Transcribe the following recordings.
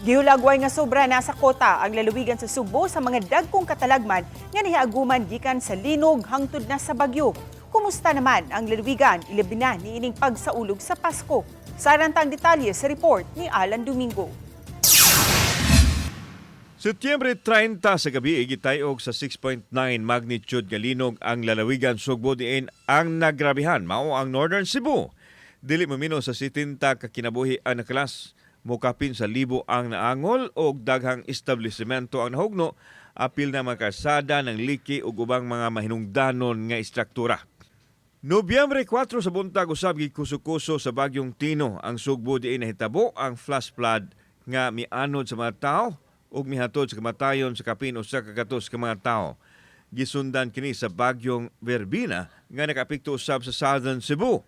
Gihulagway nga sobra na sa kota ang lalawigan sa Sugbo sa mga dagkong katalagman nga nihiaguman gikan sa linog hangtod na sa bagyo. Kumusta naman ang lalawigan ilabi na niining pagsaulog sa Pasko? Sarantang detalye sa report ni Alan Domingo. Setyembre 30 sa gabi, gitayog sa 6.9 magnitude nga linog ang lalawigan Sugbo diin ang nagrabihan mao ang Northern Cebu. Dili mamino sa 70 ka kinabuhi ang nakalas, mokapin sa libo ang naangol og daghang establishmento ang nahugno, apil na mga kalsada ng liki ug ubang mga mahinungdanon nga istruktura. Nobyembre 4 sa buntag usab, gikuso-kuso sa bagyong Tino ang Sugbo diin nahitabo ang flash flood nga mianod sa mga tao ug mihatod sa kamatayon sa kapin 100 ka mga tao. Gisundan kini sa bagyong Verbena nga nakaapekto usab sa Southern Cebu.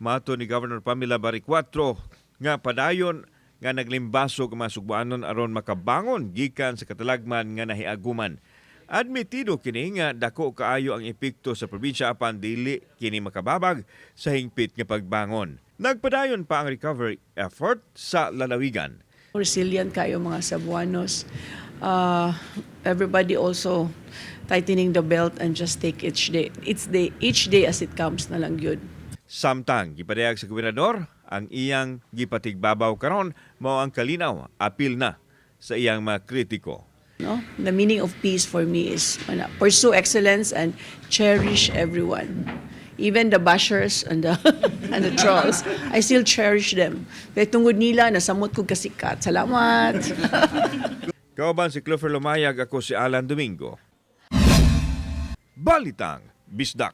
Mato ni Governor Pamela Baricuatro nga padayon nga naglimbasog ang mga Sugbuanon aron makabangon gikan sa katalagman nga nahiaguman. Admitido kini nga dako kaayo ang epekto sa probinsya apan dili kini makababag sa hingpit nga pagbangon. Nagpadayon pa ang recovery effort sa lalawigan. Resilient kayo mga Cebuanos. Everybody also tightening the belt and just take each day. It's day each day as it comes na lang yun. Samtang gipadayag sa gobernador ang iyang gipatigbabaw karon mao ang kalinaw apil na sa iyang mga kritiko. No? The meaning of peace for me is ano, pursue excellence and cherish everyone. Even the bashers and the trolls, I still cherish them. Kaya tungod nila, nasamot ko kasikat. Salamat! Kauban si Clover Lumayag, ako si Alan Domingo. Balitang Bisdak.